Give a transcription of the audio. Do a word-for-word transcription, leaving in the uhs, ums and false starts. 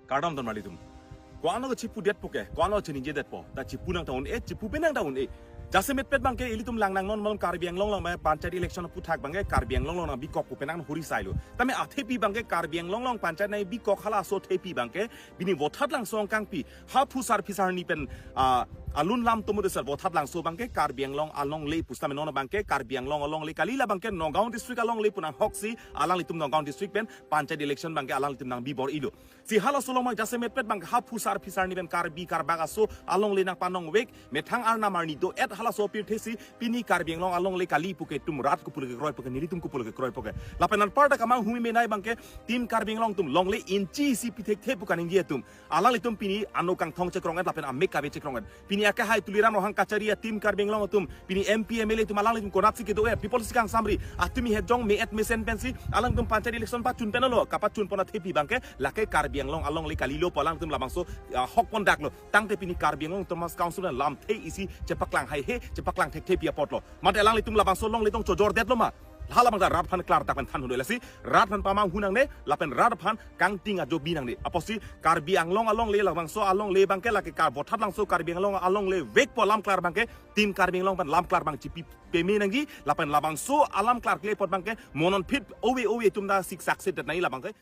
Kardom ton marlitum. Ko-an lo chipu detpo ke, ko-an lo chiningje detpo. Ta chipu nang ta un-e, chipu pe nang ta un-e. Jasemet pet abangke ilitum lang nang non malom Karbi Anglong along abang panchayat election aphuthak abangke Karbi Anglong along nang bikok pu penang huri sailo. Tame athepi abangke Karbi Anglong along panchayat nang bikok halaso athepi abangke pini Vothatlangso angkangpi ha phusar phisar ni pen, ah, alun lam tomo desar Vothatlangso abangke Karbi Anglong alongle pusitame non abangke Karbi Anglong alongle kali, la abangke Nagaon district alongle pu nanghoksi alanglitum Nagaon district pen panchayat election abangke alanglitum nang bibor-ilo. Si halaso along abang jasemet pet abang ha phusar phisar ni pen Karbi Karbak aso alongle nang panong vek, methang arnam arni do-et halaso pirthe si pini Karbi Anglong alongle kali puke itum rat kopulo kekroi puke nelitum kopulo kekroi puke. Lapen anparta kamang humi menai abangke Team Karbi Anglong atum longle inchi si pithekthe pu kaningje atum. Alanglitum pini ano kangthong chekrong-et lapen amek kave chekrong-et. Pini akehai Tuliram Ronghang Kachari a-Team Karbi Anglong atum, pini M P, M L A atum alanglitum konatsi kedo-et, people si kangsamri, atumi hejong me-et mesen pensi alangtum panchayat election pachun pen lo, kapachun pon athepi abangke lake Karbi Anglong alongle kalilo pu alangtum labangso, ah, hok pondaklo. Tangte pini Karbi Anglong Autonomous Council pen lamthe isi chepaklang haihe, chepaklang thekthepi apotlo. Mate alanglitum labangso alongle tong chojordetlo ma? Hala abang ta rat aphan klardak pen than hunoi, lasi rat aphan pamang hu nangne, lapen rat aphan kangting ajo bi nangne. Apotsi Karbi Anglong alongle labangso alongle abangke lake ka Vothatlangso Karbi Anglong alongle vek pu alam klar abangke Team Karbi Anglong pen lam klar abang chipi peme nangji, lapen labangso alam klar kle apot abangke monon phit ove ove atum ta sik succeed det nangji la abangke.